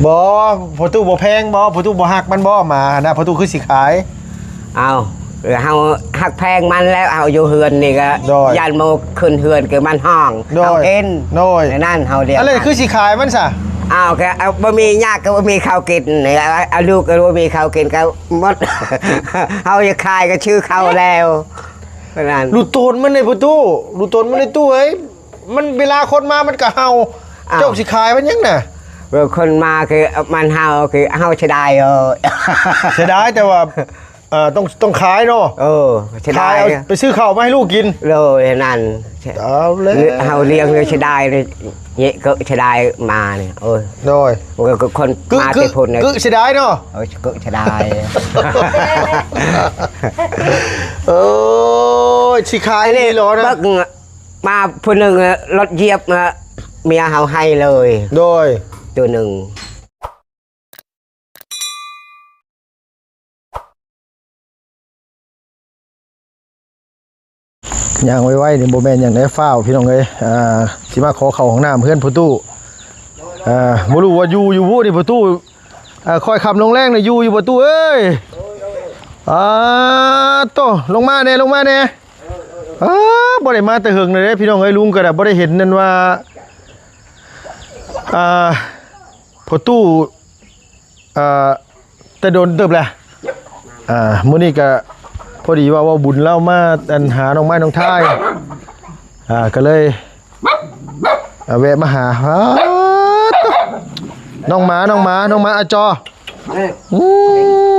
ບໍ່ ພໍ່ຕູ້ບໍ່ແພງບໍ່? ພໍ່ຕູ້ບໍ່ຮັກມັນບໍ່? ໝາຫັ້ນນະ ພໍ່ຕູ້ຄືຊິຂາຍ? ເອົາ ເຮົາຮັກແພງມັນແລ້ວ ເຮົາຢູ່ເຮືອນນີ້ກໍ ໂດຍ ຢ້ານໝູ່ຂຶ້ນເຮືອນກໍມັນຮ້ອງ ໂດຍ ເຮົາເຫັນ ໂດຍ ໃນນັ້ນເຮົາລ້ຽງ ອັນນັ້ນຄືຊິຂາຍມັນຊະ? ເອົາ ກໍເອົາ ບໍ່ມີຍາກກໍບໍ່ມີເຂົ້າກິນ ເອົາ ເອົາລູກກໍບໍ່ມີເຂົ້າກິນກໍໝົດ ເຮົາຈະຂາຍກໍຊື່ເຂົາແລ້ວ ນັ້ນ ດູຕົນມັນເດ້ພໍ່ຕູ້ ດູຕົນມັນເດ້ຕູ້ເອີຍ ມັນເວລາຄົນມາມັນກໍເຫົ່າ ອ້າວ ເຈົ້າຊິຂາຍມັນຫຍັງນະ? ເອີ ຄົນມາຄືມັນເຫົ່າ ຄືເຮົາເສຍດາຍ ເອີ ເສຍດາຍ ແຕ່ວ່າ ເອີ ຕ້ອງ ຕ້ອງຂາຍເນາະ ເອີ ເສຍດາຍ ຂາຍເອົາໄປຊື້ເຂົ້າມາໃຫ້ລູກກິນ ໂດຍ ນັ້ນ ເອົາແລ້ວ ເຮົາລ້ຽງເສຍດາຍ ເຍ ກໍເສຍດາຍມານີ້ ໂອ້ຍ ໂດຍ ຄົນມາແຕ່ພຸ້ນ ກຶເສຍດາຍເນາະ ເອີ ກຶເສຍດາຍ ໂອ້ຍ ຊິຂາຍອີ່ຫຼີເນາະ ມາຜູ້ໜຶ່ງ ລົດຢຽບ ເມຍເຮົາໃຫ້ເລີຍ ໂດຍ ໂຕໜຶ່ງ. ຍ່າງໄວໆນີ້ບໍ່ແມ່ນຫຍັງເດ້ ຟ້າວພີ່ນ້ອງເອີຍ ອ່າ ຊິມາຂໍເຂົ້າຫ້ອງນ້ຳເຮືອນພໍ່ຕູ້ ອ່າ ບໍ່ຮູ້ວ່າຢູ່ຢູ່ບໍ່ນີ້ພໍ່ຕູ້ ອ່າ ຄ່ອຍຄ່ຳລົງແລງນີ້ຢູ່ຢູ່ບໍ່ຕູ້ເອີຍ? ອ່າ ໂຕ ລົງມາແດ່ ລົງມາແດ່ ອ່າ ບໍ່ໄດ້ມາແຕ່ເຫິງແລ້ວເດ້ພີ່ນ້ອງເອີຍ ລຸງກໍໄດ້ບໍ່ໄດ້ເຫັນນັ້ນວ່າ ອ່າ ພໍ່ຕູ້ ອ່າ ແຕ່ດົນເຕີບແລ້ວ ອ່າ ມື້ນີ້ກະພໍດີວ່າເວົ້າບຸນລາວມາ ອັນ ຫານ້ອງໄມ້ນ້ອງທາຍ ອ່າ ກະເລີຍ ອ່າ ແວະມາຫາ ອ້າ ນ້ອງໝາ ນ້ອງໝາ ນ້ອງໝາອາຈໍ ອື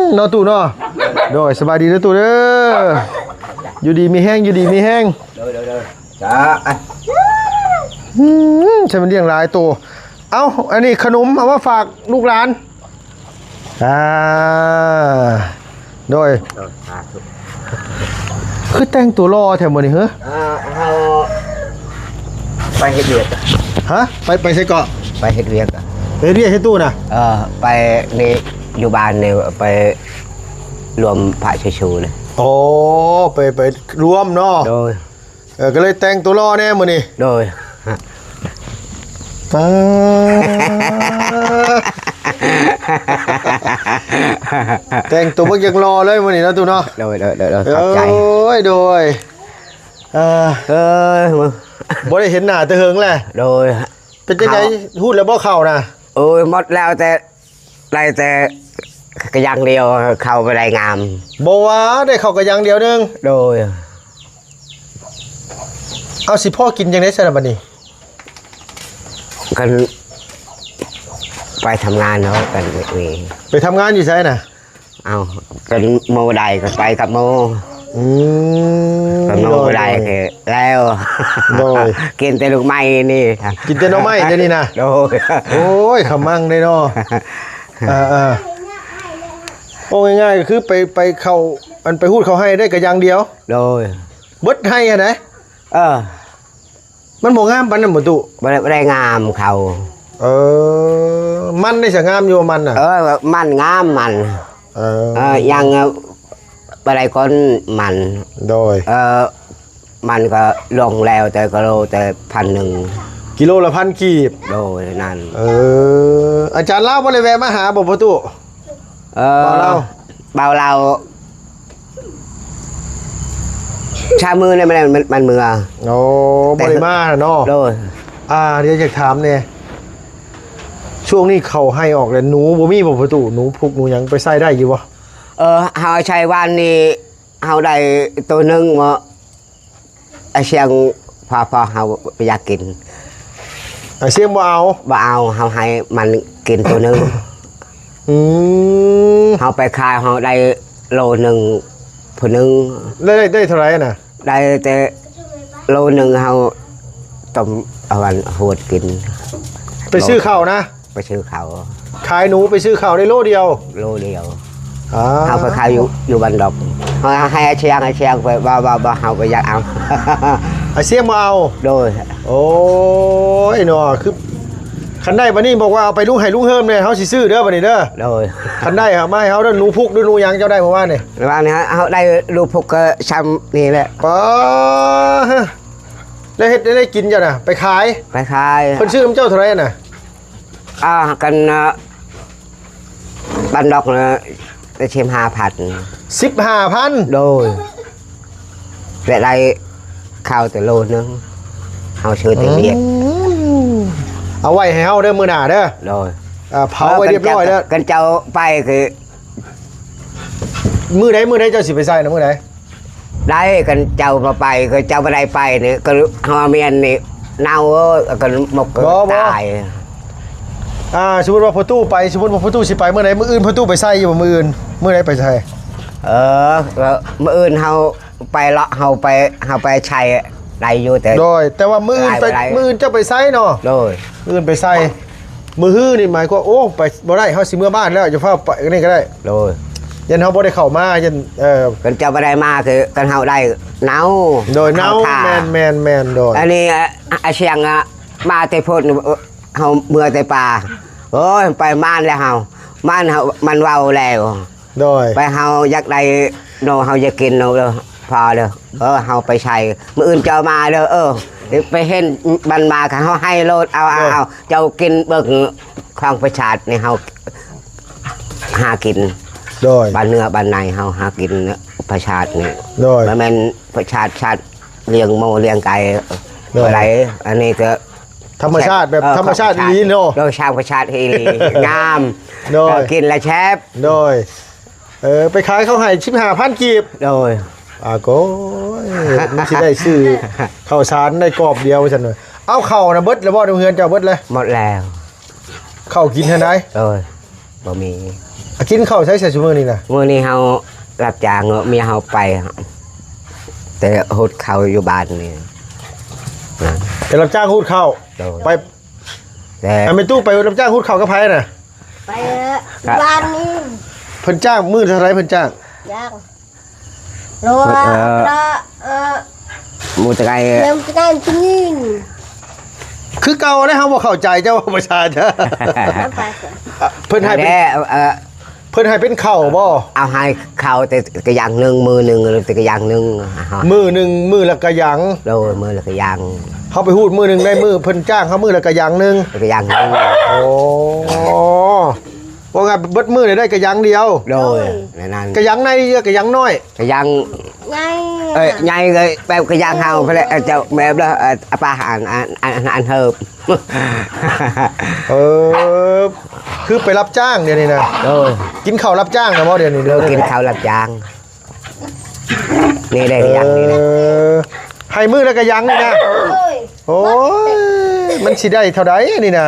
ມ ເນາະຕູ້ເນາະ ໂດຍ ສະບາຍດີເດີຕູ້ເດີ ຢູ່ດີມີແຮງ ຢູ່ດີມີແຮງ ໂດຍ ໂດຍ ໂດຍ ສາທຸ ອືມ ໃຊ້ມັນລ້ຽງຫຼາຍໂຕ ເອົ້າ ອັນນີ້ຂະໜົມເອົາມາຝາກລູກຫຼານ ອ່າ ໂດຍ ໂດຍ ສາທຸ ຄືແຕ່ງຕົວຫຼໍ່ແທ້ມື້ນີ້ເຮີ ອ່າ ເຮົາໄປເຮັດວຽກ ຮະ ໄປ ໄປໃສເກາະ? ໄປເຮັດວຽກ ໄປເຮັດວຽກເຮັດຕູ້ນະ? ເອີ ໄປນີ້ ຢູ່ບ້ານນີ້ ໄປລວມພະເຈົ້າໆນະ ໂອ້ ໄປ ໄປລວມເນາະ ໂດຍ ເອີ ກໍເລີຍແຕ່ງຕົວຫຼໍ່ແດ່ມື້ນີ້ ໂດຍ ປາ ແຕ່ງຕົວບັກຢ່າງຫຼໍ່ເລີຍມື້ນີ້ເນາະຕູ້ເນາະ ໂດຍ ໂດຍ ໂດຍ ໂດຍ ຂອບໃຈ ໂອ້ຍ ໂດຍ ເອີ ເອີ ບໍ່ໄດ້ເຫັນໜ້າແຕ່ເຫິງແຫຼະ ໂດຍ ເປັນຈັ່ງໃດ ເຂົ້າ ຮູດແລ້ວບໍ່ເຂົ້ານະ? ໂອ້ຍ ໝົດແລ້ວ ແຕ່ ໄດ້ແຕ່ກະຢ່າງດຽວ ເຂົ້າບໍ່ໄດ້ງາມ ບໍ່ວ່າໄດ້ເຂົ້າກະຢ່າງດຽວໜຶ່ງ ໂດຍ ເອົາ ຊິພໍກິນຈັ່ງໃດຊັ້ນລະບັດນີ້? ຄັນໄປທຳງານເນາະ ກັນມີ ໄປທຳງານຢູ່ໃສນະ? ເອົ້າ ຄັນໝູ່ໄດ້ກໍໄປກັບໝູ່ ອືມ ຄັນໝູ່ບໍ່ໄດ້ ໂດຍ ກໍແລ້ວ ໂດຍ ກິນແຕ່ລູກໄມ້ນີ້ ກິນແຕ່ໜໍ່ໄມ້ດຽວນີ້ນະ ໂດຍ ໂອ້ຍ ຂະມັງເດ້ເນາະ ເອີໆ ເວົ້າງ່າຍໆ ກໍຄືໄປ ໄປເຂົ້າ ອັນ ໄປຮູດເຂົ້າໄຮ່ໄດ້ກະຢ່າງດຽວ ໂດຍ ເບິດໄຮ່ຫັ້ນໃດ ເອີ ມັນບໍ່ງາມປານນັ້ນບໍ່ຕູ້? ບໍ່ໄດ້ ບໍ່ໄດ້ງາມເຂົ້າ ເອີ ມັນນີ້ສະງາມຢູ່ມັນນະ? ເອີ ມັນງາມມັນ ເອີ ເອີ ຍັງ ເອີ ບໍ່ໄດ້ກ່ອນມັນ ໂດຍ ເອີ ມັນກໍລົງແລ້ວແຕ່ກິໂລແຕ່ພັນໜຶ່ງ ກິໂລລະພັນກີບ ໂດຍ ນັ້ນ ເອີ ອາຈານລາວບໍ່ໄດ້ແວະມາຫາບໍ່ພໍ່ຕູ້? ເອີ ບ່າວລາວ ບ່າວລາວ ຊາມມື້ນີ້ມັນ ມັນ ມັນເມືອ ໂອ້ ບໍ່ໄດ້ມາເນາະ ໂດຍ ອ່າ ດຽວຢາກຖາມແດ່ ຊ່ວງນີ້ເຂົ້າໄຮ່ອອກແລ້ວ ໜູບໍ່ມີບໍ່ພໍ່ຕູ້? ໜູພຸກໜູຫຍັງໄປໃສ່ໄດ້ຢູ່ບໍ່? ເອີ ເຮົາໃຊ້ວານນີ້ ເຮົາໄດ້ໂຕໜຶ່ງເນາະ ອາຊຽງພໍ ພໍເຮົາບໍ່ຢາກກິນ ອາຊຽງບໍ່ເອົາ ບໍ່ເອົາ ເຮົາໃຫ້ມັນກິນໂຕໜຶ່ງ ອືມ ເຮົາໄປຂາຍ ເຮົາໄດ້ໂລໜຶ່ງ ຜູ້ໜຶ່ງ ໄດ້ ໄດ້ ໄດ້ເທົ່າໃດນະ? ໄດ້ແຕ່ໂລໜຶ່ງ ເຮົາຕົ້ມເອົາອັນຫວດກິນ ໄປຊື້ເຂົ້ານະ? ໄປຊື້ເຂົ້າ ຂາຍໜູໄປຊື້ເຂົ້າໄດ້ໂລດຽວ ໂລດຽວ ອ່າ ເຮົາໄປຂາຍຢູ່ ຢູ່ບ້ານດອກ ເຮົາໃຫ້ອາຊຽງ ອາຊຽງໄປ ບໍ່ ບໍ່ ບໍ່ ເຮົາບໍ່ຢາກເອົາ ອາຊຽງບໍ່ເອົາ ໂດຍ ໂອ້ຍເນາະ ຄື ຄັນໄດ້ບາດນີ້ບອກວ່າເອົາໄປລຸງໄຮ່ລຸງເຮີມແດ່ ເຮົາຊິຊື້ເດີບາດນີ້ເດີ ໂດຍ ຄັນໄດ້ເອົາມາໃຫ້ເຮົາເດີ ໜູພຸກ ຫຼື ໜູຫຍັງເຈົ້າໄດ້ເມື່ອວານນີ້ ເມື່ອວານນີ້ເຮົາ ເຮົາໄດ້ໜູພຸກກໍຊ່ຳນີ້ແຫຼະ ປາ ແລ້ວເຮັດແນວໃດກິນເຈົ້ານະ ໄປຂາຍ ໄປຂາຍ ເພິ່ນຊື້ນຳເຈົ້າເທົ່າໃດນະ? ອ່າ ກັນ ອ່າ ບ້ານດອກນະ ໄດ້ສິບຫ້າພັນ. ສິບຫ້າພັນ? ໂດຍ. ແລະ ໄດ້ເຂົ້າແຕ່ໂລໜຶ່ງ ເຮົາຊື້ແຕ່ວຽກ. ອືມ ເອົາໄວ້ໃຫ້ເຮົາເດີ ມື້ໜ້າເດີ. ໂດຍ. ເອົາ ເຜົາໄວ້ຮຽບຮ້ອຍເດີ. ຄັນເຈົ້າ ຄັນເຈົ້າໄປຄື ມື້ໃດ ມື້ໃດເຈົ້າຊິໄປໃສ່ນະ ມື້ໃດ? ໄດ້ ຄັນເຈົ້າບໍ່ໄປ ຄັນເຈົ້າບໍ່ໄດ້ໄປນີ້ ກໍເຮົາເມຍນີ້ເນົ່າ ເອີ ກໍໝົກ ບໍ່ ບໍ່ ຕາຍ. ອ່າ ສົມມຸດວ່າພໍ່ຕູ້ໄປ ສົມມຸດວ່າພໍ່ຕູ້ຊິໄປມື້ໃດ ມື້ອື່ນພໍ່ຕູ້ໄປໃສ່ຢູ່ບໍ່? ມື້ອື່ນ ມື້ໃດໄປໃສ່? ເອີ ມື້ອື່ນເຮົາໄປເລາະ ເຮົາໄປ ເຮົາໄປໃສ່ໄດ້ຢູ່ ແຕ່ ໂດຍ ແຕ່ວ່າມື້ອື່ນໄປ ໄດ້ ມື້ອື່ນເຈົ້າໄປໃສ່ເນາະ. ໂດຍ. ມື້ອື່ນໄປໃສ່ ມື້ຮືນີ້ໝາຍຄວາມ ໂອ້ ໄປບໍ່ໄດ້ ເຮົາຊິເມືອບ້ານແລ້ວ ຢ່າຟ້າວໄປນີ້ກໍໄດ້. ໂດຍ. ຢ້ານເຮົາບໍ່ໄດ້ເຂົ້າມາ ຢ້ານ ເອີ ຄັນເຈົ້າບໍ່ໄດ້ມາ ຄືຄັນເຮົາໄດ້ເນົ່າ. ໂດຍ ເນົ່າ. ແມ່ນໆໆ ໂດຍ. ອັນນີ້ ອາ ອາຊຽງ ອາ ມາແຕ່ພຸ້ນ ເຮົາເມືອແຕ່ປ່າ. ໂອ້ຍ ໄປມານແລ້ວເຮົາ ມານເຮົາ ມັນເວົ້າແລ້ວ. ໂດຍ. ໄປ ເຮົາຢາກໄດ້ໂນ ເຮົາຢາກກິນໂນ ພໍເດີ. ເອີ ເຮົາໄປໃສ່ ມື້ອື່ນເຈົ້າມາເດີ. ເອີ ໄປເຫັນມັນມາ ເຮົາໃຫ້ໂລດ. ເອົາ ເອົາ ເອົາ ເຈົ້າກິນເບິ່ງ ຂອງປະຊາດນີ້ ເຮົາຫາກິນ. ໂດຍ. ບ້ານເໜືອບ້ານໃນ ເຮົາຫາກິນປະຊາດນີ້. ໂດຍ. ບໍ່ແມ່ນປະຊາດ ສັດລ້ຽງໝູລ້ຽງໄກ່. ໂດຍ. ບໍ່ໄດ້ ອັນນີ້ກໍ ທຳມະຊາດແບບ ເອີ ທຳມະຊາດອີ່ຫຼີເນາະ. ໂດຍ ທຳມະຊາດອີ່ຫຼີ ງາມ. ໂດຍ. ເອີ ກິນແລ້ວແຊບ. ໂດຍ. ເອີ ໄປຂາຍເຂົ້າໃຫ້ສິບຫ້າພັນກີບ. ໂດຍ. ອາໂກຍ ມັນຊິໄດ້ຊື້ເຂົ້າສານໄດ້ກອບດຽວວ່າຊັ້ນ. ເອົາເຂົ້ານະເບິດແລ້ວບໍ່? ໃນເຮືອນເຈົ້າເບິດແລ້ວ? ໝົດແລ້ວ. ເຂົ້າກິນຫັ້ນໃດ? ໂດຍ. ບໍ່ມີ. ອາ ກິນເຂົ້າໃສຊະຊຸມື້ນີ້ນະ? ມື້ນີ້ເຮົາຮັບຈ້າງ ເມຍເຮົາໄປ ແຕ່ຫຸດເຂົ້າຢູ່ບ້ານນີ້ນະ. ໄປຮັບຈ້າງຫຸດເຂົ້າ? ໂດຍ. ໄປ ແຕ່ ອາ ແມ່ຕູ້ໄປຮັບຈ້າງຫຸດເຂົ້າກັບໃຜນະ? ໄປ ກັບ ບ້ານນີ້. ເພິ່ນຈ້າງມື້ເທົ່າໃດເພິ່ນຈ້າງ? ຈ້າງ ໂລ ເອີ ເອີ ໝູຕະໄກ ເອີ ເລື່ອງຕະໄກຜູ້ຍິງ ຄືເກົ່າແລ້ວ. ເຮົາບໍ່ເຂົ້າໃຈເຈົ້າເວົ້າພາສາເຈົ້າ. ເພິ່ນໃຫ້ເປັນ ເອີ ເພິ່ນໃຫ້ເປັນເຂົ້າບໍ່? ເອົາໃຫ້ເຂົ້າແຕ່ກະຢ່າງໜຶ່ງ ມື້ໜຶ່ງ ແຕ່ກະຢ່າງໜຶ່ງ. ມື້ໜຶ່ງ ມື້ລະກະຢ່າງ. ໂດຍ ມື້ລະກະຢ່າງ. ເຮົາໄປຫູດມື້ໜຶ່ງໄດ້ມື້ ເພິ່ນຈ້າງເຮົາມື້ລະກະຢ່າງໜຶ່ງ ກະຢ່າງໜຶ່ງ. ໂອ້ ວ່າງ່າຍເບິດມື້ນີ້ໄດ້ກະຢ່າງດຽວ. ໂດຍ ແນວນັ້ນ. ກະຢ່າງໃຫຍ່ ກະຢ່າງນ້ອຍ? ກະຢ່າງໃຫຍ່. ເອີຍ ໃຫຍ່ເລີຍ ແບບກະຢ່າງເຮົາພຸ້ນແຫຼະ. ເຈົ້າແມ່ນລະ ເອີ ປາຫານ ອັນ ອັນ ອັນເຮີບ. ເອີ ຄືໄປຮັບຈ້າງດຽວນີ້ນະ? ໂດຍ. ກິນເຂົ້າຮັບຈ້າງນະບໍ່ດຽວນີ້? ໂດຍ ກິນເຂົ້າຮັບຈ້າງ. ນີ້ໄດ້ກະຢ່າງນີ້ນະ. ເອີ ໃຫ້ມື້ລະກະຢ່າງນີ້ນະ? ໂດຍ. ໂອ້ຍ ມັນຊິໄດ້ເທົ່າໃດນີ້ນະ?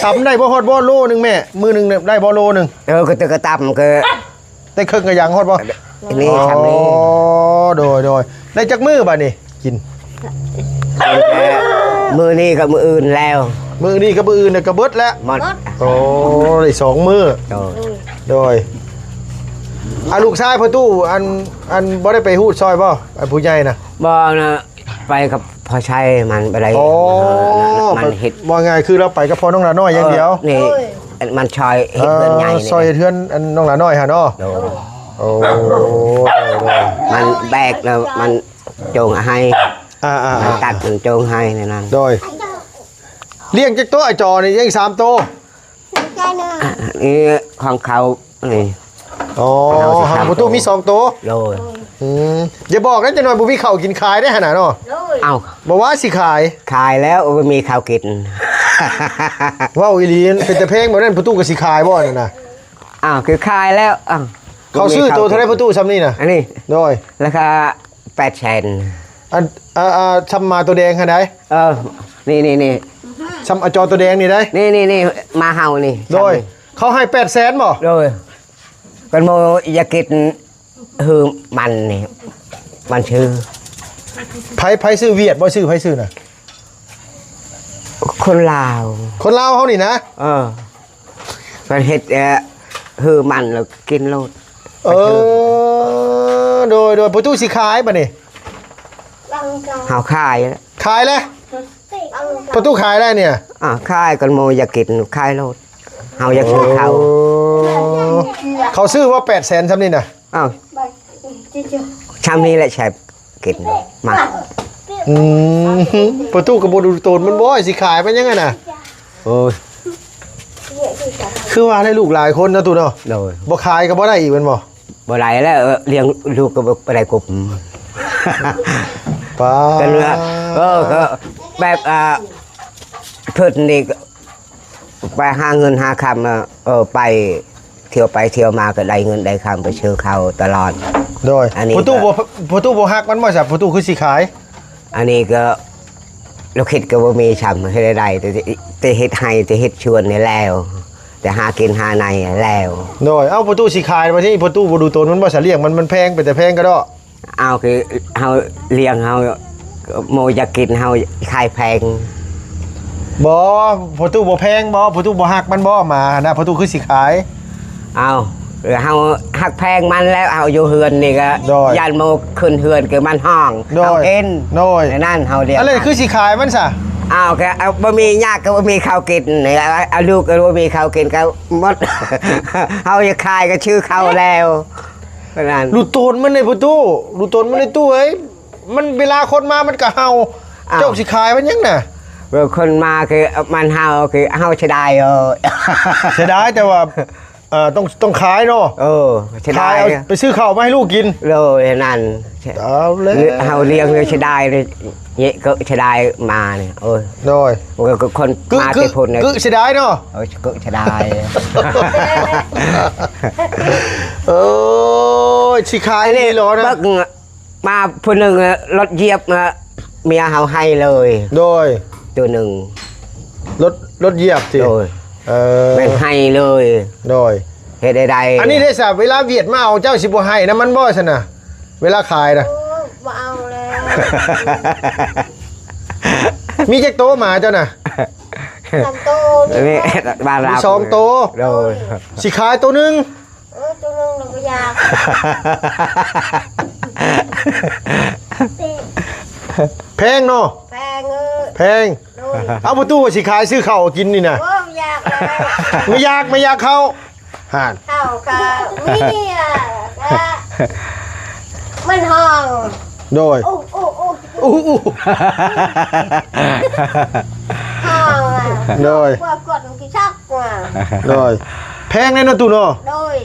ຕຳໄດ້ບໍ່ຮອດບໍ່ໂລໜຶ່ງແມ່? ມື້ໜຶ່ງໄດ້ບໍ່ໂລໜຶ່ງ? ເອີ ກະ ກະຕຳກະ ໄດ້ເຄິ່ງກະຢ່າງຮອດບໍ່? ນີ້ ອໍ ຊ່ຳນີ້. ໂດຍ ໂດຍ. ໄດ້ຈັກມື້ບາດນີ້ກິນ? ມື້ນີ້ກັບມື້ອື່ນແລ້ວ. ມື້ນີ້ກັບມື້ອື່ນກະເບິດແລ້ວ. ໝົດ. ໂອ້ ໄດ້ສອງມື້. ໂດຍ ໂດຍ. ອາ ລູກຊາຍພໍ່ຕູ້ ອັນ ອັນ ບໍ່ໄດ້ໄປຫູດຊ່ອຍບໍ່? ອັນຜູ້ໃຫຍ່ນະ? ບໍ່ນະ. ໄປກັບພໍ່ຊາຍມັນບໍ່ໄດ້. ອໍ ເອີ ມັນເຮັດ ວ່າງ່າຍຄືລາວໄປກັບພໍ່ນ້ອງຫຼ້ານ້ອຍຢ່າງດຽວ. ເອີ ນີ້ ໂດຍ ມັນຊ່ອຍເຮັດເຮືອນໃຫຍ່ນີ້. ເອີ ຊ່ອຍເຮັດເຮືອນອັນນ້ອງຫຼ້ານ້ອຍຫັ້ນເນາະ. ໂດຍ. ໂອ້ ໂດຍ ໂດຍ. ມັນແບກແລ້ວມັນໂຈງໃຫ້. ອ່າໆໆ ມັນຕັດມັນໂຈງໃຫ້ແນວນັ້ນ. ໂດຍ. ລ້ຽງຈັກໂຕ? ອາ ຈໍນີ້ລ້ຽງສາມໂຕ. ນີ້ຂອງເຂົານີ້. ອໍ ເຮົາຊິ ຫາປະຕູມີສອງໂຕ. ໂດຍ. ອືມ ຢ່າບອກນະ ຈັກໜ້ອຍບໍ່ມີເຂົ້າກິນຂາຍໄດ້ຫັ້ນນະເນາະ. ໂດຍ. ເອົ້າ ບໍ່ວ່າຊິຂາຍ ຂາຍແລ້ວບໍ່ມີເຂົ້າກິນ. ເວົ້າອີ່ຫຼີ ເປັນຕາແພງແບບນັ້ນ ປະຕູກໍຊິຂາຍບໍ່ນັ້ນນະ? ອ້າວ ຄືຂາຍແລ້ວ. ອ້າວ ເຂົາຊື້ໂຕເທົ່າໃດປະຕູຊ່ຳນີ້ນະ? ອັນນີ້. ໂດຍ. ລາຄາແປດແສນ. ອັນ ອ່າ ອ່າ ຊ່ຳໝາໂຕແດງຫັ້ນໃດ? ເອີ ນີ້ໆໆ ຊ່ຳອາຈໍໂຕແດງນີ້ໃດ? ນີ້ໆໆ ໝາເຫົ່ານີ້. ໂດຍ. ຊ່ຳນີ້ ເຂົາໃຫ້ແປດແສນບໍ່? ໂດຍ. ກັນໂມຢາກກິນ ຄືມັນນີ້ ມັນຊື່ ໃຜ ໃຜຊື້? ຫວຽດບໍ່? ຊື້ ໃຜຊື້ນະ? ຄົນລາວ. ຄົນລາວເຮົານີ້ນະ? ເອີ. ມັນເຮັດ ເອີ ຄືມັນແລ້ວກິນໂລດ. ເອີ ໂດຍ ໂດຍ. ປະຕູຊິຂາຍບາດນີ້? ເຮົາຂາຍ. ຂາຍແລ້ວ? ປະຕູຂາຍແລ້ວນີ້? ອາ ຂາຍ ກັນໂມຢາກກິນຂາຍໂລດ. ເຮົາຢາກຊື້ເຂົ້າ. ໂອ້ ເຂົາຊື້ວ່າແປດແສນຊ່ຳນີ້ນະ? ອ້າວ ຊ່ຳນີ້ແຫຼະແຊບກິນ ມັກ. ອືມ ປະຕູກໍບໍ່ດູໂຕນມັນບໍ່ ຊິຂາຍໄປຫຍັງຫັ້ນນະ? ໂອ້ຍ ຄືວ່າໄດ້ລູກຫຼາຍຄົນເນາະ ຕູ້ເນາະ. ໂດຍ ບໍ່ຂາຍກໍບໍ່ໄດ້ອີກແມ່ນບໍ່? ບໍ່ໄດ້ແລ້ວ ລ້ຽງລູກກໍບໍ່ ບໍ່ໄດ້ກົບ ປາ ກັນວ່າ ເອີ ກໍແບບ ອ່າ ເພິ່ນນີ້ກໍໄປຫາເງິນຫາຄຳ ເອີ ໄປ ທ່ຽວໄປທ່ຽວມາກໍໄດ້ເງິນໄດ້ຄຳ ໄປຊື້ເຂົ້າຕະຫຼອດ. ໂດຍ ອັນນີ້ ພໍ່ຕູ້ບໍ່ ພໍ່ຕູ້ບໍ່ຮັກມັນບໍ່ຊະ? ພໍ່ຕູ້ຄືຊິຂາຍ? ອັນນີ້ກໍ ລາວຄິດກໍບໍ່ມີຊ້ຳ ເຮັດໄດ້ ແຕ່ ແຕ່ເຮັດໄຮ່ ແຕ່ເຮັດສວນນີ້ແລ້ວ ແຕ່ຫາກິນຫາໄນແລ້ວ. ໂດຍ ເອົ້າ ພໍ່ຕູ້ຊິຂາຍ ບາດນີ້ພໍ່ຕູ້ບໍ່ດູຕົນມັນບໍ່ຊະ? ລ້ຽງມັນ ມັນແພງ ເປັນຕາແພງກະດອກ. ເອົາ ຄືເຮົາລ້ຽງ ເຮົາໝູຢາກກິນ ເຮົາຂາຍແພງ. ບໍ່ ພໍ່ຕູ້ບໍ່ແພງບໍ່? ພໍ່ຕູ້ບໍ່ຮັກມັນບໍ່? ໝາຫັ້ນນະ ພໍ່ຕູ້ຄືຊິຂາຍ? ເອົາ ເຮົາຮັກແພງມັນແລ້ວ ເຮົາຢູ່ເຮືອນນີ້ກໍ ໂດຍ ຢ້ານໝູຂຶ້ນເຮືອນກໍມັນຮ້ອງ ໂດຍ ເຮົາເຫັນ ໂດຍ ໃນນັ້ນເຮົາລ້ຽງ ອັນນັ້ນຄືຊິຂາຍມັນຊະ? ເອົາ ກໍເອົາ ບໍ່ມີ ຍາກກໍບໍ່ມີເຂົ້າກິນ ເອົາ ເອົາລູກກໍບໍ່ມີເຂົ້າກິນກໍໝົດ ເຮົາຈະຂາຍກໍຊື້ເຂົ້າແລ້ວ ເທົ່ານັ້ນ. ດູຕົນມັນເດ້ພໍ່ຕູ້ ດູຕົນມັນເດ້ຕູ້ເອີຍ ມັນເວລາຄົນມາມັນກໍເຫົ່າ. ອ້າວ ເຈົ້າຊິຂາຍມັນຫຍັງນະ? ເອີ ຄົນມາຄືມັນເຫົ່າ ຄືເຮົາເສຍດາຍ ເອີ ເສຍດາຍ ແຕ່ວ່າ ເອີ ຕ້ອງ ຕ້ອງຂາຍເນາະ. ເອີ ເສຍດາຍ ຂາຍເອົາໄປຊື້ເຂົ້າມາໃຫ້ລູກກິນ. ໂດຍ ນັ້ນ ເອົາແລ້ວ ເຮົາລ້ຽງເສຍດາຍ ເຍ ກໍເສຍດາຍໝານີ້ ໂອ້ຍ ໂດຍ ຄົນ ມາແຕ່ພຸ້ນ ກຶເສຍດາຍເນາະ. ເອີ ກຶເສຍດາຍ ໂອ້ຍ ຊິຂາຍ ອັນນີ້ ອີ່ຫຼີເນາະ ເບິ່ງ ມາຜູ້ໜຶ່ງ ລົດຢຽບ ເມຍເຮົາໃຫ້ເລີຍ. ໂດຍ ໂຕໜຶ່ງ ລົດ ລົດຢຽບຕິ? ໂດຍ ເອີ ແມ່ນໃຫ້ເລີຍ. ໂດຍ ເຮັດໃດໆ ອັນນີ້ເດ້ຊະ ເວລາຫວຽດມາເອົາ ເຈົ້າຊິບໍ່ໃຫ້ນຳມັນບໍ່ຊັ້ນນະ? ເວລາຂາຍນະ ໂອ້ຍ ບໍ່ເອົາແລ້ວ. ມີຈັກໂຕໝາເຈົ້ານະ? ສອງໂຕ ມີ ມີ ບ້ານລາວ ມີສອງໂຕ. ໂດຍ ຊິຂາຍໂຕໜຶ່ງ. ເອີ ໂຕໜຶ່ງລະບໍ່ຢາກ ແພງເນາະ. ແພງ ເອີ ແພງ. ໂດຍ ເອົາ ພໍ່ຕູ້ວ່າຊິຂາຍຊື້ເຂົ້າກິນນີ້ນະ. ໂອ້ ບໍ່ຢາກແລ້ວ ບໍ່ຢາກ ບໍ່ຢາກເຂົ້າຫັ້ນ ເຂົ້າກໍມີ ກໍມັນຮ້ອງ. ໂດຍ ໂອ້ ໂອ້ ໂອ້ ໂອ້ ໂອ້ ຮ້ອງ ໂດຍ ກວດ ກວດ ໂດຍ ແພງເດ້ເນາະຕູ້ເນາະ. ໂດຍ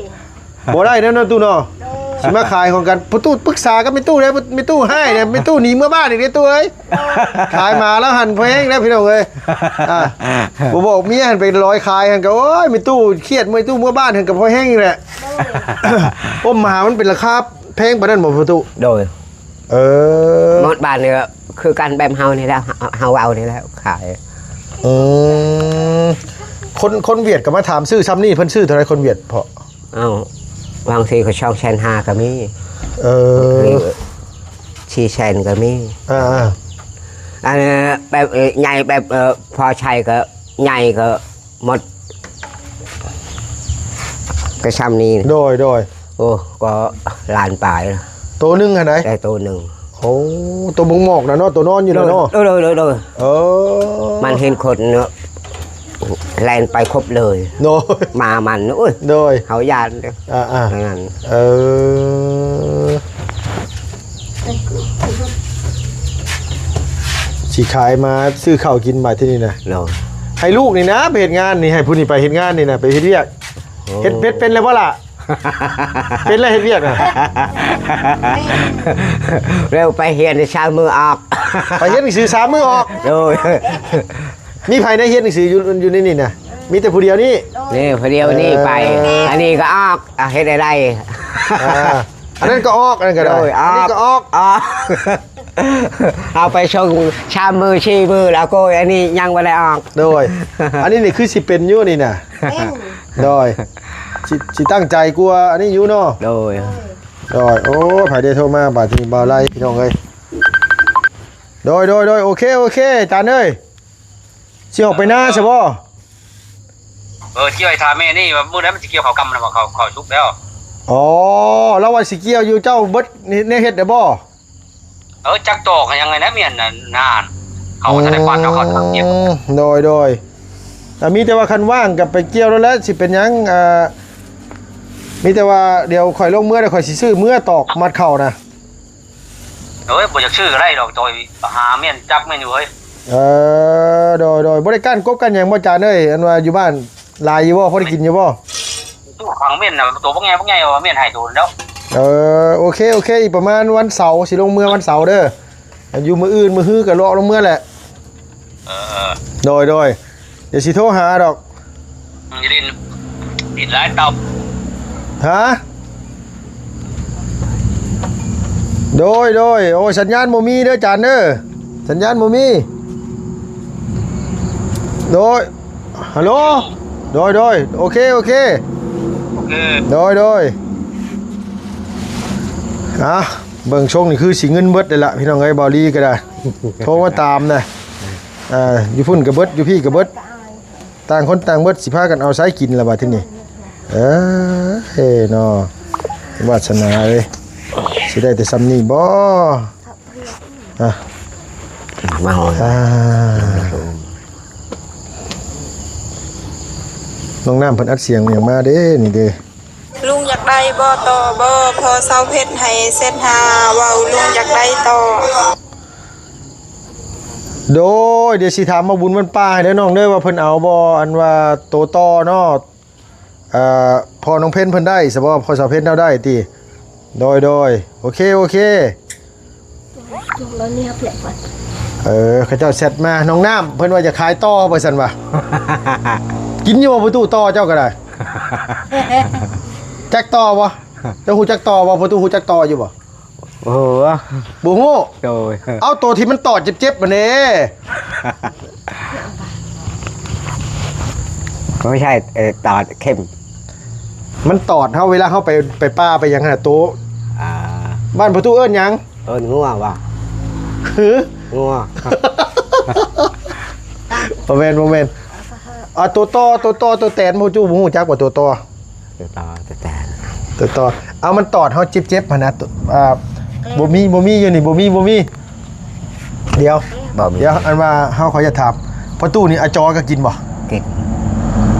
ບໍ່ໄດ້ແລ້ວເນາະຕູ້ເນາະ. ໂດຍ ຊິມາຂາຍຂອງກັນ ພໍ່ຕູ້ປຶກສາກັບແມ່ຕູ້ເດ້. ແມ່ຕູ້ຮ້າຍເດ້ ແມ່ຕູ້ໜີເມືອບ້ານອີກເດ້ຕູ້ເອີຍ. ໂດຍ ຂາຍໝາແລ້ວຫັ້ນພໍແຮງແລ້ວພີ່ນ້ອງເອີຍ. ອ່າ ບໍ່ບອກເມຍຫັ້ນໄປລອຍຂາຍຫັ້ນກໍ ໂອ້ຍ ແມ່ຕູ້ຄຽດ ແມ່ຕູ້ເມືອບ້ານຫັ້ນກໍພໍແຮງນີ້ແຫຼະ. ໂດຍ ໂອ້ ໝາມັນເປັນລາຄາແພງປານນັ້ນບໍ່ພໍ່ຕູ້? ໂດຍ ເອີ ໝົດບ້ານນີ້ກໍຄືກັນແບບເຮົານີ້ແຫຼະ ເຮົາ ເຮົາເວົ້ານີ້ແຫຼະຂາຍ. ອືມ ຄົນ ຄົນຫວຽດກໍມາຖາມຊື້ຊ່ຳນີ້ ເພິ່ນຊື້ເທົ່າໃດຄົນຫວຽດເພາະ? ເອົ້າ ບາງທີກໍສອງແສນຫ້າກໍມີ. ເອີ ສີ່ແສນກໍມີ. ອ່າໆ ອັນແບບໃຫຍ່ແບບ ເອີ ພໍໃຊ້ກໍໃຫຍ່ກໍ ໝົດກໍຊ່ຳນີ້. ໂດຍ ໂດຍ ໂອ້ ກໍລ້ານປາຍ. ໂຕໜຶ່ງຫັ້ນໃດ? ໄດ້ໂຕໜຶ່ງ. ໂອ້ ໂຕບົງໝອກນະເນາະ ໂຕນອນຢູ່ນະເນາະ. ໂດຍ ໂດຍ ໂດຍ ໂດຍ ເອີ ມັນເຫັນຄົນເນາະ ແລ່ນໄປຄົບເລີຍ. ໂດຍ ໝາມັນ ໂອ້ຍ ໂດຍ ເຮົາຢ້ານເດ້. ອ່າໆ ນັ້ນ ເອີ ຊິຂາຍມາຊື້ເຂົ້າກິນບາດທີນີ້ນະ. ໂດຍ ໃຫ້ລູກນີ້ນະໄປເຮັດງານນີ້ ໃຫ້ຜູ້ນີ້ໄປເຮັດງານນີ້ນະ ໄປເຮັດວຽກ. ໂອ້ ເຮັດ ເຮັດເປັນແລ້ວບໍ່ລະ? ເປັນແລ້ວເຮັດວຽກນະ? ແລ້ວໄປຮຽນສາມມື້ອອກ ໄປຮຽນໜັງສືສາມມື້ອອກ. ໂດຍ ມີໃຜໄດ້ຮຽນໜັງສືຢູ່ ຢູ່ໃນນີ້ນະ? ມີແຕ່ຜູ້ດຽວນີ້. ນີ້ຜູ້ດຽວນີ້ໄປ. ເອີ ອັນນີ້ກໍອອກ ອ່າ ເຮັດໄດ້ ອ່າ ອັນນັ້ນກໍອອກ ອັນນັ້ນກໍໄດ້. ໂດຍ ອັນນີ້ກໍອອກ ອອກ ເອົາໄປສົ່ງສາມມື້ສີ່ມື້ແລ້ວໂກຍ ອັນນີ້ຍັງບໍ່ໄດ້ອອກ. ໂດຍ ອັນນີ້ນີ້ຄືຊິເປັນຢູ່ນີ້ນະ. ເປັນ ໂດຍ ຊິ ຊິຕັ້ງໃຈກວ່າອັນນີ້ຢູ່ເນາະ. ໂດຍ ໂດຍ ໂອ້ ໃຜໄດ້ໂທມາບາດນີ້ ບ່າວໄລ ພີ່ນ້ອງເອີຍ. ໂດຍ ໂດຍ ໂດຍ ໂອເຄ ໂອເຄ ຈານເອີຍ. ຊິອອກໄປນາຊະບໍ່? ເອີ ຊິໄປຖາມແມ່ນີ້ວ່າມື້ໃດມັນຊິກ່ຽວເຂົ້າກຳນະ ວ່າເຂົ້າ ເຂົ້າສຸກແລ້ວ. ອໍ ລາວວ່າຊິກ່ຽວຢູ່ ເຈົ້າເບິດແນວເຮັດແລ້ວບໍ່? ເອີ ຈັກຕອກຫຍັງໄງນະ ແມ່ນນານ ເຂົາຈະໄດ້ກວາດເອົາເຂົ້າຖາມກ່ຽວ. ອືມ ໂດຍ ໂດຍ ອ່າ ມີແຕ່ວ່າຄັນວ່າງກໍໄປກ່ຽວໂລດແຫຼະ ຊິເປັນຫຍັງ. ອ່າ ມີແຕ່ວ່າດຽວຂ້ອຍລົງເມືອ ດຽວຂ້ອຍຊິຊື້ເມືອຕອກມັດເຂົ້ານະ. ໂອ້ຍ ບໍ່ຢາກຊື້ກໍໄດ້ດອກ ໂຕຍ ຫາແມ່ນຈັກແມ່ນຢູ່ເຮີ້ຍ. ເອີ ໂດຍ ໂດຍ ບໍ່ໄດ້ກ້ານກົບກ້ານຫຍັງບໍ່ ຈານເອີຍ? ອັນວ່າຢູ່ບ້ານ ຫຼາຍຢູ່ບໍ່? ພໍໄດ້ກິນຢູ່ບໍ່? ຕູ້ຂັງເໝັນນະ ໂຕບັກໃຫຍ່ ບັກໃຫຍ່ວ່າເໝັນໃຫ້ໂຕແລ້ວ. ເອີ ໂອເຄ ໂອເຄ ອີກປະມານວັນເສົາ ຊິລົງເມືອວັນເສົາເດີ. ຢູ່ມື້ອື່ນມື້ຮືກະເລາະລົງເມືອແຫຼະ. ເອີ ໂດຍ ໂດຍ ດຽວຊິໂທຫາດອກ. ອືມ ຫຼິ້ນ ຫຼິ້ນຫຼາຍເຕົາ. ຮະ? ໂດຍ ໂດຍ ໂອ້ ສັນຍານບໍ່ມີເດີຈານເດີ ສັນຍານບໍ່ມີ. ໂດຍ ຮັລໂຫຼ ໂດຍ ໂດຍ ໂອເຄ ໂອເຄ ໂອເຄ ໂດຍ ໂດຍ. ອ່າ ເບິ່ງຊົງນີ້ຄືຊິເງິນເບິດເລີຍລະ ພີ່ນ້ອງເອີຍ ເບົາລີກໍໄດ້ ໂທມາຕາມນະ. ອ່າ ຢູ່ພຸ້ນກໍເບິດ ຢູ່ພີ້ກໍເບິດ ຕ່າງຄົນຕ່າງເບິດ ຊິພາກັນເອົາໃສກິນລະບາດທີນີ້. ເອີ ເນາະ ວາສະໜາເອີຍ ຊິໄດ້ແຕ່ຊ່ຳນີ້ບໍ່? ອ່ະ ມາຮອດ ອ່າ ນ້ອງນ້ຳເພິ່ນອັດສຽງຫຍັງມາເດ້ນີ້ເດ້. ລຸງຢາກໄດ້ບໍ່ຕໍ່ບໍ່? ພໍ່ສາວເພັດໃຫ້ເຊັດຫາ ເວົ້າລຸງຢາກໄດ້ຕໍ່. ໂດຍ ດຽວຊິຖາມມາບຸນວັນປ່າໃຫ້ເດີນ້ອງເດີ ວ່າເພິ່ນເອົາບໍ່ ອັນວ່າໂຕຕໍ່ເນາະ. ເອີ ພໍ່ນ້ອງເພັນເພິ່ນໄດ້ຊະບໍ່? ພໍ່ສາວເພັນເຮົາໄດ້ຕິ? ໂດຍ ໂດຍ ໂອເຄ ໂອເຄ. ເອີ ເຂົາເຈົ້າແຊັດມາ ນ້ອງນ້ຳ ເພິ່ນວ່າຈະຂາຍຕໍ່ວ່າຊັ້ນວ່າ. ກິນຢູ່ບໍ່ປະຕູຕໍ່ເຈົ້າກໍໄດ້? ຈັກຕໍ່ບໍ່? ເຈົ້າຮູ້ຈັກຕໍ່ບໍ່? ປະຕູຮູ້ຈັກຕໍ່ຢູ່ບໍ່? ໂອ້ ບໍ່ຮູ້. ໂດຍ ເອົາ ໂຕທີ່ມັນຕອດເຈັບໆ ມັນເດ້. ບໍ່ໃຊ່ ເອີ ຕອດເຂັມ ມັນຕອດເຮົາ ເວລາເຮົາໄປ ໄປປ່າໄປຫຍັງຫັ້ນນະ ໂຕ ອ່າ ບ້ານປະຕູເອີ້ນຫຍັງ? ເອີ້ນງົວວ່າ ຫື? ງົວ ບໍ່ແມ່ນ ບໍ່ແມ່ນ. ອ່າ ໂຕຕໍ່ ໂຕຕໍ່ ໂຕແຕນ ບໍ່ຮູ້ ບໍ່ຮູ້ຈັກບໍ່ ໂຕຕໍ່? ໂຕຕໍ່ ໂຕແຕນ ໂຕຕໍ່. ເອົາ ມັນຕອດເຮົາເຈັບໆ ຫັ້ນນະ ໂຕ ອ່າ ບໍ່ມີ ບໍ່ມີຢູ່ນີ້ ບໍ່ມີ ບໍ່ມີ. ດຽວ ບໍ່ມີ ດຽວ ອັນວ່າເຮົາ ຂ້ອຍຢາກຖາມ ປະຕູນີ້ອາຈໍກໍກິນບໍ່? ກິນ.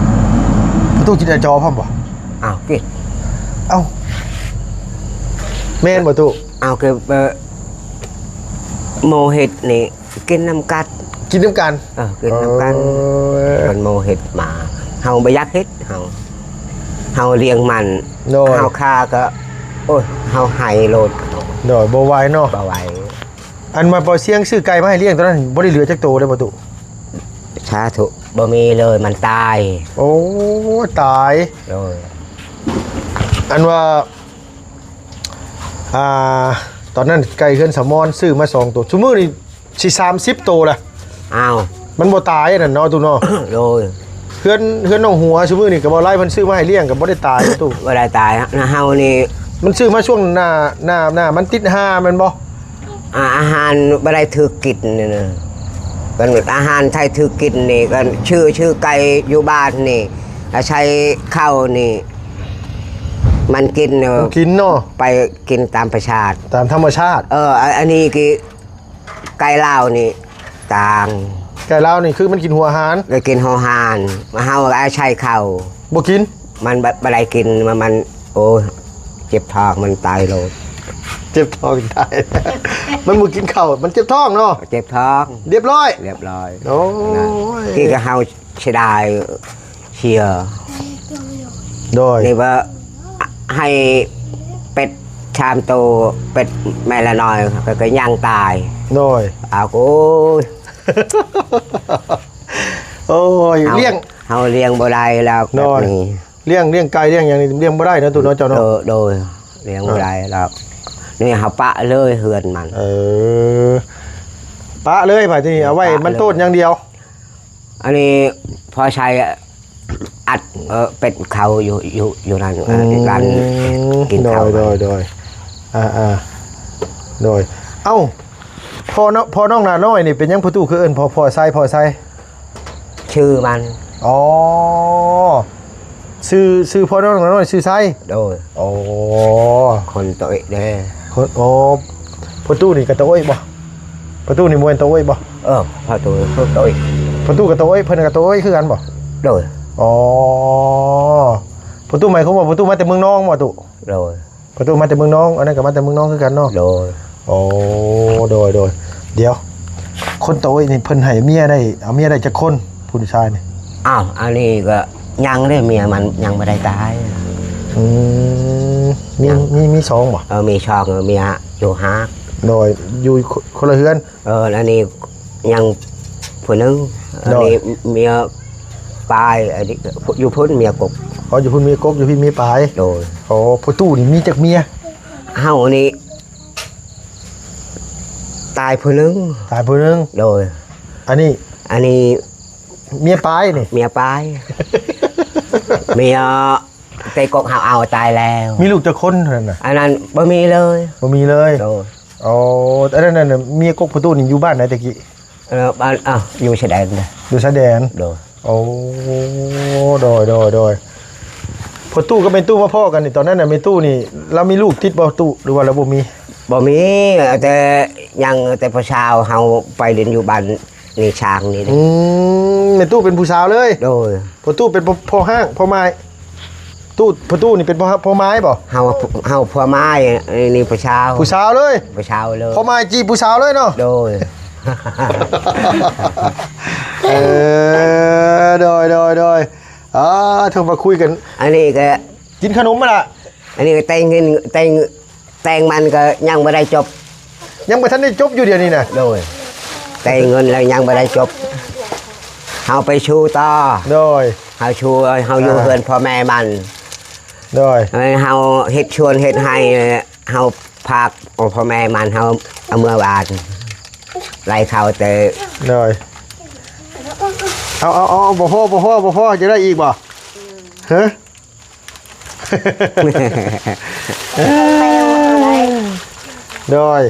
ປະຕູກິນອາຈໍພ້ອມບໍ່? ອ້າວ ກິນ. ເອົ້າ ແມ່ນບໍ່ຕູ້? ເອົາ ຄື ເອີ ໝູ່ເຮັດນີ້ ກິນນຳກັນ ກິນນຳກັນ. ເອີ ກິນນຳກັນ. ເອີ ເພິ່ນໝູ່ເຮັດມາ ເຮົາບໍ່ຢາກເຮັດ ເຮົາ ເຮົາລ້ຽງມັນ. ໂດຍ ເຮົາຂ້າກໍ ໂອ້ຍ ເຮົາໄຫ້ໂລດ. ໂດຍ ບໍ່ໄຫວເນາະ ບໍ່ໄຫວ. ອັນວ່າພໍ່ຊຽງຊື້ໄກ່ມາໃຫ້ລ້ຽງຕອນນັ້ນ ບໍ່ໄດ້ເຫຼືອຈັກໂຕເດ້ບໍ່ຕູ້? ສາທຸ ບໍ່ມີເລີຍ ມັນຕາຍ. ໂອ້ ຕາຍ. ໂດຍ ອັນວ່າ ອ່າ ຕອນນັ້ນໄກ່ເຮືອນສາວມອນຊື້ມາສອງໂຕ ຊຸມື້ນີ້ຊິສາມສິບໂຕລະ. ອ້າວ ມັນບໍ່ຕາຍອັນນັ້ນເນາະຕູ້ເນາະ. ໂດຍ ເຮືອນ ເຮືອນນ້ອງຫົວຊຸມື້ນີ້ກໍບໍ່ຫຼາຍ ເພິ່ນຊື້ມາໃຫ້ລ້ຽງກໍບໍ່ໄດ້ຕາຍຕູ້. ບໍ່ໄດ້ຕາຍ ນະເຮົານີ້ ມັນຊື້ມາຊ່ວງໜ້າ ໜ້າ ໜ້າມັນຕິດຮ້າແມ່ນບໍ່? ອາ ອາຫານບໍ່ໄດ້ຖືກກິນນີ້ນະ ເພິ່ນ ອາຫານໄທຖືກກິນນີ້ ກໍຊື້ ຊື້ໄກ່ຢູ່ບ້ານນີ້ ອາໄສເຂົ້ານີ້ ມັນກິນເນາະ ມັນກິນເນາະ ໄປກິນຕາມທຳມະຊາດ ຕາມທຳມະຊາດ. ເອີ ອາ ອັນນີ້ຄືໄກ່ລາວນີ້ຕ່າງ ໄກ່ລາວນີ້ຄືມັນກິນຫົວອາຫານ ໄດ້ກິນຫົວອາຫານ ມາເຮົາອາໄສເຂົ້າ ບໍ່ກິນ ມັນບໍ່ ບໍ່ໄດ້ກິນ ມັນ ມັນ ໂອ້ຍ ເຈັບທ້ອງ ມັນຕາຍໂລດ. ເຈັບທ້ອງຕາຍ ມັນບໍ່ກິນເຂົ້າ ມັນເຈັບທ້ອງເນາະ ເຈັບທ້ອງ ລຽບຮ້ອຍ ລຽບຮ້ອຍ. ໂອ້ຍ ນະ ທີ່ກໍເຮົາເສຍດາຍ ເສຍ. ໂດຍ ນີ້ວ່າໃຫ້ເປັດສາມໂຕ ເປັດແມ່ລະນ້ອຍ ກໍ ກໍຍັງຕາຍ. ໂດຍ ອ້າວ ໂອ້ຍ ໂອ້ຍ ເຮົາ ລ້ຽງ ເຮົາລ້ຽງບໍ່ໄດ້ແລ້ວ. ໂດຍ ແບບນີ້ ລ້ຽງ ລ້ຽງໄກ່ລ້ຽງຫຍັງນີ້ລ້ຽງບໍ່ໄດ້ເນາະ ຕູ້ເນາະ ເຈົ້າເນາະ. ໂດຍ ໂດຍ ລ້ຽງບໍ່ໄດ້ແລ້ວ. ອ່າ ນີ້ເຮົາປະເລີຍເຮືອນມັນ. ເອີ ປະເລີຍ ບາດນີ້ເອົາໄວ້ມັນໂຕນຢ່າງດຽວ. ອັນນີ້ພໍໃຊ້ອັດ ເອີ ເປັດເຂົ້າຢູ່ ຢູ່ ຢູ່ນັ້ນ ອືມ ອັດກັນກິນເຂົ້າ. ໂດຍ ໂດຍ ໂດຍ ອ່າໆ ໂດຍ. ເອົ້າ ພໍ່ນ້ອງ ພໍ່ນ້ອງໜ້ານ້ອຍນີ້ເປັນຫຍັງພໍ່ຕູ້ຄືເອີ້ນພໍ່ ພໍ່ໄຊ ພໍ່ໄຊ? ຊື່ມັນ. ອໍ ຊື່ ຊື່ພໍ່ນ້ອງໜ້ານ້ອຍຊື່ໄຊ. ໂດຍ. ອໍ ຄົນຕະໂອ້ຍເດ້. ຄົນ ອໍ ພໍ່ຕູ້ນີ້ກໍຕະໂອ້ຍບໍ່? ພໍ່ຕູ້ນີ້ບໍ່ແມ່ນຕະໂອ້ຍບໍ່? ເອີ ພໍ່ຕູ້ ພໍ່ຕູ້ຕະໂອ້ຍ. ພໍ່ຕູ້ກໍຕະໂອ້ຍ ເພິ່ນກໍຕະໂອ້ຍຄືກັນບໍ່? ໂດຍ. ອໍ ພໍ່ຕູ້ໝາຍຄວາມວ່າພໍ່ຕູ້ມາແຕ່ເມືອງນອງບໍ່ຕູ້? ໂດຍ. ພໍ່ຕູ້ມາແຕ່ເມືອງນອງ ອັນນັ້ນກໍມາແຕ່ເມືອງນອງຄືກັນເນາະ? ໂດຍ. ໂອ້ ໂດຍ ໂດຍ. ດຽວ ຄົນຕະໂອ້ຍນີ້ເພິ່ນໃຫ້ເມຍໄດ້ ເອົາເມຍໄດ້ຈັກຄົນ ຜູ້ຊາຍນີ້? ອ້າວ ອັນນີ້ກໍ ຍັງເດ້ ເມຍມັນຍັງບໍ່ໄດ້ຕາຍ. ອືມ ມີ ຍັງ ມີ ມີສອງບໍ່? ເອີ ມີສອງ ເອີ ເມຍຢູ່ຮາກ. ໂດຍ ຢູ່ຄົນລະເຮືອນ. ເອີ ອັນນີ້ຍັງຜູ້ໜຶ່ງ. ໂດຍ ອັນນີ້ເມຍປາຍ ອັນນີ້ຢູ່ພຸ້ນເມຍກົກ. ອໍ ຢູ່ພຸ້ນເມຍກົກ ຢູ່ພີ້ເມຍປາຍ. ໂດຍ. ອໍ ພໍ່ຕູ້ນີ້ມີຈັກເມຍ? ເຮົານີ້ຕາຍຜູ້ໜຶ່ງ. ຕາຍຜູ້ໜຶ່ງ. ໂດຍ. ອັນນີ້ ອັນນີ້ເມຍປາຍນີ້. ເມຍປາຍ. ເມຍ ແຕ່ກົກເຮົາເອົາຕາຍແລ້ວ. ມີລູກຈັກຄົນເທົ່ານັ້ນນະ? ອັນນັ້ນບໍ່ມີເລີຍ. ບໍ່ມີເລີຍ. ໂດຍ. ອໍ ອັນນັ້ນນະ ເມຍກົກພໍ່ຕູ້ນີ້ຢູ່ບ້ານໃດແຕ່ກີ້? ເອີ ບ້ານ ອ້າວ ຢູ່ຊາຍແດນເດ້. ຢູ່ຊາຍແດນ. ໂດຍ. ໂອ້ ໂດຍ ໂດຍ ໂດຍ. ພໍ່ຕູ້ກັບແມ່ຕູ້ມາພໍ້ກັນນີ້ ຕອນນັ້ນນະ ແມ່ຕູ້ນີ້ລາວມີລູກຕິດບໍ່ຕູ້ ຫຼືວ່າລາວບໍ່ມີ? ບໍ່ມີ ແຕ່ຍັງ ແຕ່ຜູ້ສາວເຮົາໄປຫຼິ້ນຢູ່ບ້ານ ນີ້ ຊ້າງນີ້. ອືມ ແມ່ຕູ້ເປັນຜູ້ສາວເລີຍ? ໂດຍ. ພໍ່ຕູ້ເປັນພໍ່ ພໍ່ຮ້າງ ພໍ່ໝ້າຍ. ຕູ້ ພໍ່ຕູ້ນີ້ເປັນພໍ່ ພໍ່ໝ້າຍບໍ່? ເຮົາ ເຮົາພໍ່ໝ້າຍ ນີ້ຜູ້ສາວ. ຜູ້ສາວເລີຍ? ຜູ້ສາວເລີຍ. ພໍ່ໝ້າຍຈີບຜູ້ສາວເລີຍເນາະ? ໂດຍ. ເອີ ໂດຍ ໂດຍ ໂດຍ. ອ່າ ໂທມາຄຸຍກັນ. ອັນນີ້ກໍກິນຂະໜົມມາລະ. ອັນນີ້ກໍແຕ່ງເງິນ ແຕ່ງ ແຕ່ງມັນກໍຍັງບໍ່ໄດ້ຈົບ. ຍັງບໍ່ທັນໄດ້ຈົບຢູ່ດຽວນີ້ນະ? ໂດຍ. ແຕ່ງເງິນແລ້ວຍັງບໍ່ໄດ້ຈົບ. ເຮົາໄປສູ້ຕໍ່. ໂດຍ. ເຮົາສູ້ ເຮົາຢູ່ ອ່າ ເຮືອນພໍ່ແມ່ມັນ. ໂດຍ. ເຮົາເຮັດສວນເຮັດໄຮ່ ເຮົາພາກພໍ່ແມ່ມັນ ເຮົາເອົາເມືອບ້ານ ໄລ່ເຂົາແຕ່. ໂດຍ. ເອົາ ເອົາ ເອົາ ບໍ່ພໍ ບໍ່ພໍ ບໍ່ພໍ ຈະໄດ້ອີກບໍ່? ຮະ? ໂດຍ.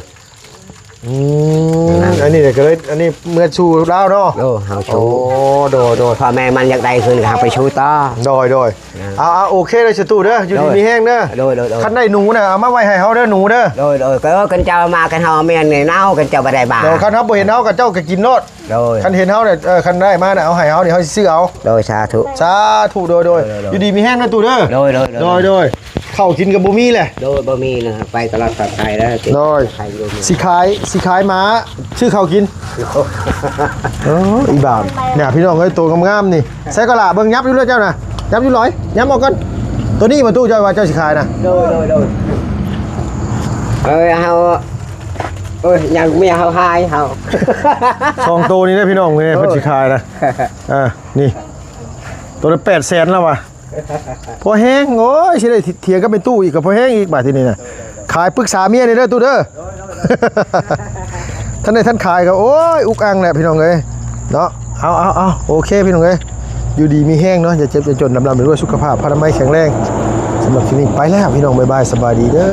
ອືມ ອັນນີ້ກໍເລີຍ ອັນນີ້ເມືອສູ່ລາວເນາະ? ໂອ້ ເຮົາສູ້. ໂອ້ ໂດຍ ໂດຍ. ພໍ່ແມ່ມັນຢາກໄດ້ຄືນກໍເຮົາໄປສູ້ຕໍ່. ໂດຍ ໂດຍ. ອ່າ ເອົາ ເອົາ ໂອເຄເດີ ສະຕູເດີ ຢູ່ດີມີແຮງເດີ. ໂດຍ ໂດຍ ໂດຍ. ຄັນໄດ້ໜູນະ ເອົາມາໄວ້ໃຫ້ເຮົາເດີ ໜູເດີ. ໂດຍ ໂດຍ. ກໍເອີ້ນເຂົາເຈົ້າມາ ຄັນເຮົາເອົາເມຍນີ້ເນົາ ເຂົາເຈົ້າບໍ່ໄດ້ບາ. ໂດຍ. ຄັນເຮົາບໍ່ເຫັນເຮົາ ເຂົາເຈົ້າກໍກິນໂລດ. ໂດຍ. ຄັນເຫັນເຮົານີ້ ເອີ ຄັນໄດ້ມານີ້ ເອົາໃຫ້ເຮົານີ້ ເຮົາຊິຊື້ເອົາ. ໂດຍ ສາທຸ ສາທຸ. ໂດຍ ໂດຍ ໂດຍ ໂດຍ ໂດຍ. ຢູ່ດີມີແຮງນະຕູ້ເດີ. ໂດຍ ໂດຍ ໂດຍ ໂດຍ ໂດຍ. ເຂົ້າກິນກໍບໍ່ມີແຫຼະ. ໂດຍ ບໍ່ມີນະ ໄປຕະຫຼາດປອດໄພແລ້ວ. ໂດຍ. ຊິຂາຍ ຊິຂາຍໝາຊື້ເຂົ້າກິນ. ເອີ ອີບາບ ນີ້ພີ່ນ້ອງເອີຍ ໂຕງາມໆນີ້. ໃສ່ກໍລະ ເບິ່ງ ຫຍັບຢູ່ເລີຍເຈົ້ານະ ຫຍັບຢູ່ຫຼອຍ ຫຍັບອອກກ່ອນ. ໂຕນີ້ບໍ່ຕູ້ ເຈົ້າວ່າເຈົ້າຊິຂາຍນະ? ໂດຍ ໂດຍ ໂດຍ. ເອີ ເຮົາ ໂອ້ຍ ຍັງເມຍເຮົາຫາຍເຮົາ ສອງໂຕນີ້ເດ້ພີ່ນ້ອງ ນີ້ເພິ່ນຊິຂາຍນະ. ອ່າ ນີ້ ໂຕລະແປດແສນແລ້ວວ່າ ພໍແຮງ. ໂອ້ຍ ຊິໄດ້ຖຽງກັບແມ່ຕູ້ອີກ ກໍພໍແຮງອີກບາດທີນີ້ນະ. ຂາຍປຶກສາເມຍນີ້ເດີຕູ້ເດີ. ໂດຍ ໂດຍ ໂດຍ. ທັນໄດ້ທັນຂາຍກໍ ໂອ້ຍ ອຸກອັ່ງແຫຼະພີ່ນ້ອງເອີຍເນາະ. ເອົາ ເອົາ ເອົາ ໂອເຄພີ່ນ້ອງເອີຍ ຢູ່ດີມີແຮງເນາະ ຢ່າເຈັບຢ່າຈົນ ລ່ຳໆລວຍໆ ສຸຂະພາບພະນາໄມແຂງແຮງ. ສຳລັບຄລິບນີ້ໄປແລ້ວພີ່ນ້ອງ ບາຍບາຍ ສະບາຍດີເດີ.